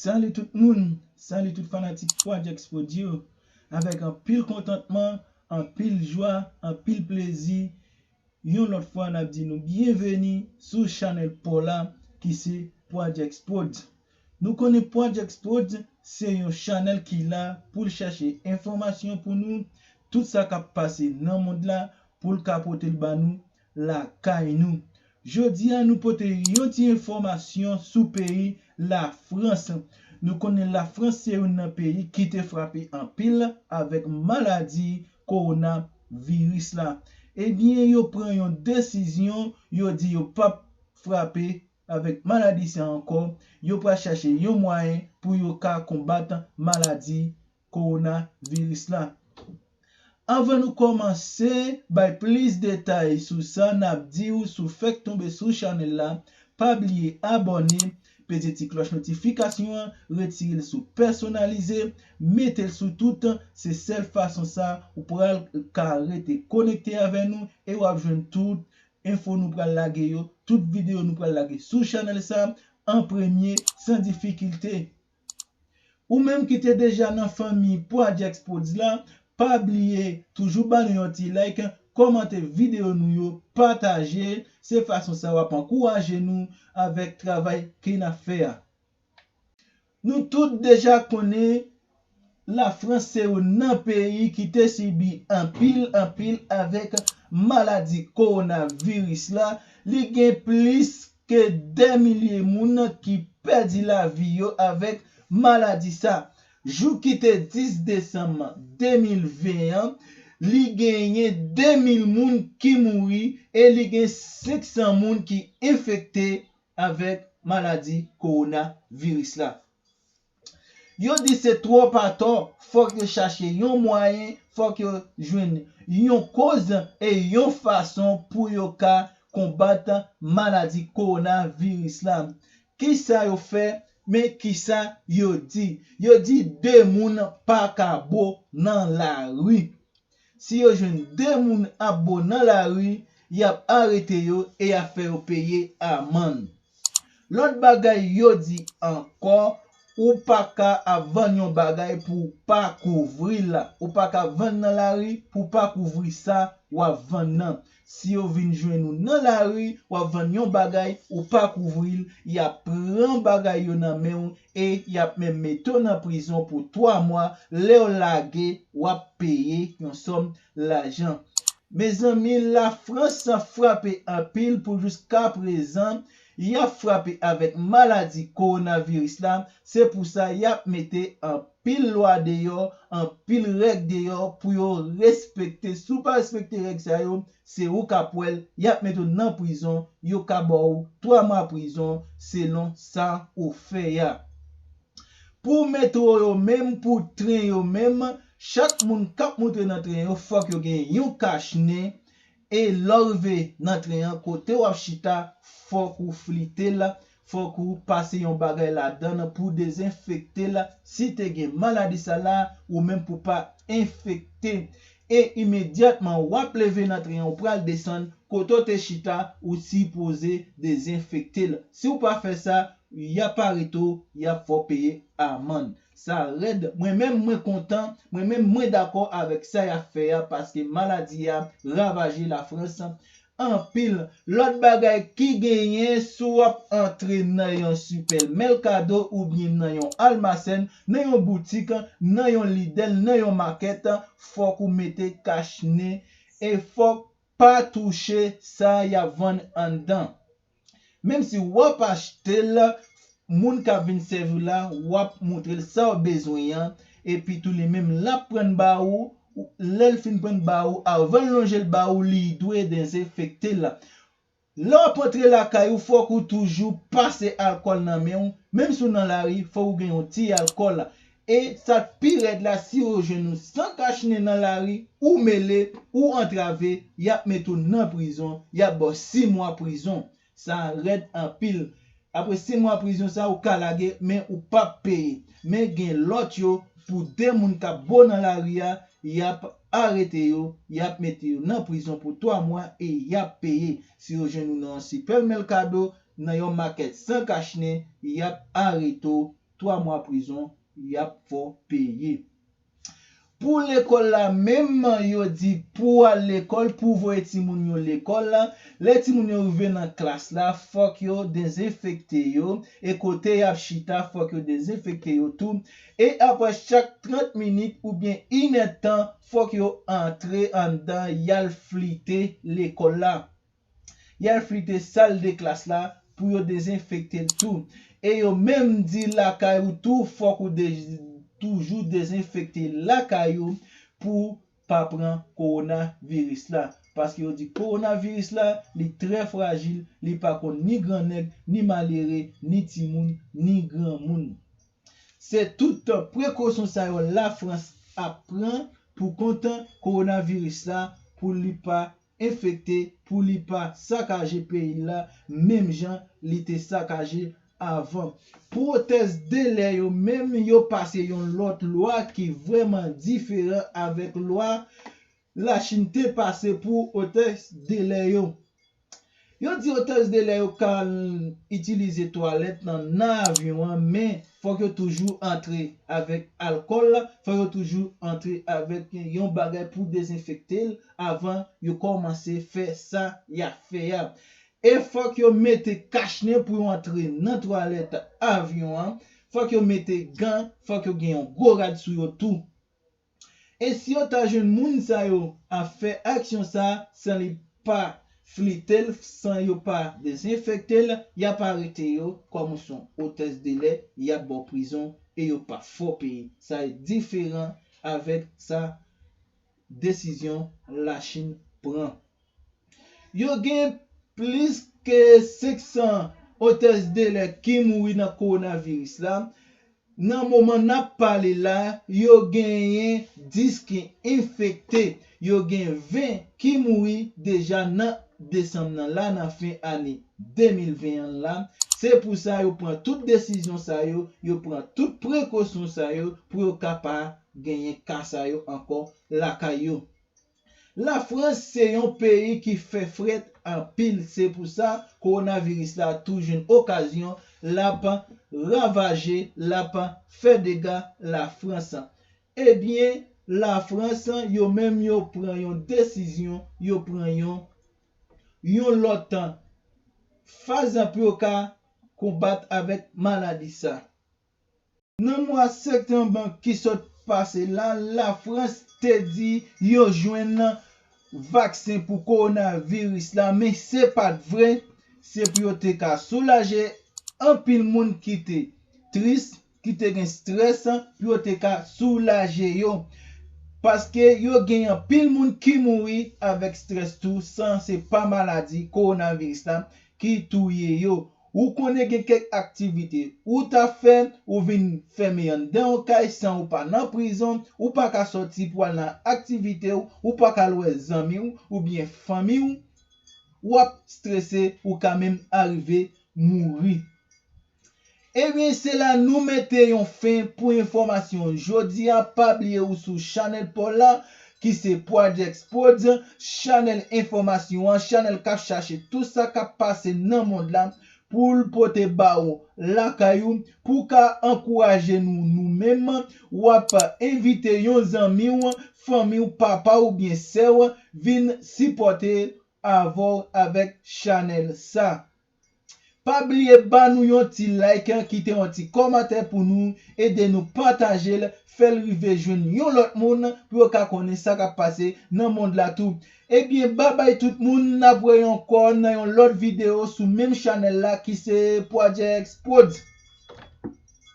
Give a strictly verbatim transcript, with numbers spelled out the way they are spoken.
Salut tout moun, salut tout fanatik Project Prod yo. Avèk anpil kontantman, anpil jwa, anpil plezi, yon lòt fwa n ap di nou byenveni sou chanèl pa w la ki se Project Prod. Nou konnen Project Prod se yon chanèl ki la pou l chache enfòmasyon pou nou, tout sa k ap pase nan mond la, pou l ka pote l ba nou lakay nou. Jodi a, nou pote yon ti enfòmasyon sou peyi Lafrans. Nou konnen Lafrans se youn nan peyi ki te frape anpil avèk maladi kowonaviris la. Ebyen, yo pran yon desizyon, yo di yo p ap frape avèk maladi sa ankò, yo pral chache yon mwayen pou yo ka konbat maladi kowonaviris la. Anvan nou kòmanse bay plis detay sou sa, n ap di w si w fèk tonbe sou chanèl la, pa bliye abòne, peze ti klòch notifikasyon an, retire l sou pèsonalize, mete l sou tout, se sèl fason sa ou pral ka rete konekte avè nou e w ap jwenn tout enfo nou pral lage yo, tout videyo nou pral lage sou chanèl sa an premye san difikilte. Ou menm ki te deja nan fanmi Project Prod la, pa bliye toujou ba nou yon ti like, kòmante videyo nou yo, pataje, se fason sa w ap ankouraje nou avèk travay ke n ap fè a. Nou tout deja konnen Lafrans se youn nan peyi ki te sibi anpil, anpil avèk maladi kowonaviris la. Li gen plis ke de milye moun ki pèdi lavi yo avèk maladi sa. Jou ki te dis desanm de mil ven an, li genyen de mil moun ki mouri e li gen senk san moun ki enfekte avèk maladi kowonaviris la. Yo di se twòp atò, fòk yo chache yon mwayen, fòk yo jwenn yon koz e yon fason pou yo ka konbat maladi kowonaviris la. Kisa yo fè? Men kisa yo di? Yo di de moun pa ka bo nan lari. Si yo jwenn de moun ap bo nan lari, y ap arete yo e y ap fè yo peye amann. Lòt bagay yo di ankò, ou pa ka ap vann yon bagay pou w pa kouvri l. Ou pa ka vann nan lari pou w pa kouvri sa w ap vann nan. Si yo vin jwenn ou nan lari, w ap vann yon bagay, ou pa kouvri l, y ap pran bagay yo nan men w e y ap menm mete w nan prizon pou twa mwa. Lè w lage, w ap peye yon sòm lajan. Mezanmi, Lafrans frape anpil pou jiskaprezan, y ap frape avèk maladi kowonaviris la. Se pou sa y ap mete anpil lwa deyò, anpil règ deyò pou yo respekte. Si w pa respekte règ sa yo, se ou k ap wè l, y ap mete w nan prizon, yo ka ba w twa mwa prizon selon sa ou fè a. Pou metwo yo menm, pou tren yo menm, chak moun k ap moute nan tren yo, fòk yo gen yon kachnen. E lè w rive nan tren an, kote w ap chita, fòk ou flite l, fòk ou pase yon bagay ladan l pou dezenfekte l. Si te gen maladi sa la, ou menm pou pa enfekte. E imedyatman w ap leve nan tren an, ou pral desann, kote w te chita, ou sipoze dezenfekte l. Si w pa fè sa, y ap arete w, y ap fè w peye amann. Sa rèd. Mwen menm, mwen kontan. Mwen menm, mwen dakò avèk sa y ap fè a, paske maladi a ravaje Lafrans anpil. Lòt bagay ki genyen, si w ap antre nan yon sipè Mercado oubyen nan yon almasèn, nan yon boutik, nan yon Lidl, nan yon makèt, fòk ou mete kachnen e fòk pa touche sa y ap vann anndan. Menm si w ap achte l, moun k ap vin sèvi w la, w ap montre l sa w bezwen an, epi tou li menm l ap pran l ba ou, lè l fin pran l ba ou, avan l lonje l ba ou, li dwe dezenfekte l. Lè w ap antre lakay ou, fòk ou toujou pase alkòl nan men w, menm si w nan lari, fòk ou gen yon ti alkòl. E sa k pi rèd la, si yo jwenn ou san kachnen nan lari, ou mele, ou antrave, y ap mete w nan prizon, y ap ba w sis mwa prizon. Sa rèd anpil. Apre sis mwa prizon sa, ou ka lage, men ou p ap peye. Men gen lòt yo, pou de moun k ap bo nan lari a, y ap arete yo, y ap mete yo nan prizon pou twa mwa e y ap peye. Si yo jwenn ou nan yon sipè Mercado, nan yon makèt san kachnen, y ap arete w twa mwa prizon y ap fè w peye. Pou lekòl la menm, yo di pou al lekòl, pou voye timoun yo lekòl la, lè timoun yo rive nan klas la, fòk yo dezenfekte yo, e kote y ap chita, fòk yo dezenfekte yo tou, e apre chak trant minit oubyen inèdtan, fòk yo antre anndan, y al flite lekòl la. Y al flite sal de klas la pou yo dezenfekte l tou. E yo menm di lakay ou tou, fòk ou de, toujou dezenfekte lakay ou pou pa pran kowonaviris la. Paske yo di kowonaviris la, li trè frajil, li pa konn ni grannèg, ni malere, ni timoun, ni granmoun. Se tout prekosyon sa yo Lafrans ap pran pou kont kowonaviris la, pou li pa enfekte, pou li pa sakaje peyi la, menm jan li te sakaje avan. Pou otès de lè yo menm, yo pase yon lòt lwa ki vrèman diferan avèk lwa Lachin te pase pou otès de lè yo. Yo di otès de lè yo ka itilize twalèt nan, nan avyon an, men fòk yo toujou antre avèk alkòl, fòk yo toujou antre avèk yon bagay pou dezenfekte l avan yo kòmanse fè sa y ap fè a. E fòk yo mete kachnen pou yo antre nan twalèt avyon an, fòk yo mete gan, fòk yo gen yon gwo rad sou yo tou. E si yo ta jwenn moun sa yo ap fè aksyon sa a san li pa flite l, san yo pa dezenfekte l, y ap arete yo kòm ou se yon otès de lè, y ap ba w prizon e yo p ap fè w peye. Sa diferan avèk sa desizyon Lachin pran. Yo gen plis ke senk san otès de lè ki mouri nan kowonaviris la. Nan moman n ap pale la, yo genyen dis ki enfekte. Yo gen ven ki mouri deja nan desanm nan la, nan fen ane de mil ven an la. Se pou sa yo pran tout desizyon sa yo, yo pran tout prekosyon sa yo pou yo ka pa genyen ka sa yo ankò lakay yo. Lafrans se yon peyi ki fè frèt anpil, se pou sa kowonaviris la tou jwenn okazyon, l ap ravaje, l ap fè dega Lafrans. Ebyen, Lafrans, yo menm yo pran yon desizyon, yo pran yon, yon lòt faz pou yo ka konbat avèk maladi sa. Nan mwa septanm ki sot pase la, Lafrans te di yo jwenn vaksen pou kowonaviris la, men se pa t vre. Se pou yo te ka soulaje anpil moun ki te tris, ki te gen strès, pou yo te ka soulaje yo. Paske yo gen anpil moun ki mouri avèk strès tou, san se pa maladi kowonaviris la ki touye yo. Ou konnen gen kèk aktivite ou ta fè, ou vin fèmen anndan yon kay san ou pa nan prizon, ou pa ka sòti pou al nan aktivite w, ou pa ka al wè zanmi w oubyen fanmi w, w ap strese, ou ka menm arive mouri. Ebyen, se la nou mete yon fen pou enfòmasyon jodi a. Pa bliye ou sou chanèl pa w la, ki se Project Pods, chanèl enfòmasyon an, chanèl k ap chache tout sa k ap pase nan mond la, pou l pote ba ou lakay ou, pou w ka ankouraje nou, nou menm, w ap envite yon zanmi w, fanmi w, papa w oubyen sè w, vin sipòte avè w avèk chanèl sa. Pa bliye ba nou yon ti like, kite yon ti kòmantè pou nou, ede nou pataje l, fè l rive jwenn yon lòt moun pou yo ka konnen sa k ap pase nan mond la tou. Ebyen, babay tout moun, n ap wè ankò nan yon lòt videyo sou menm chanèl la ki se Project Pods.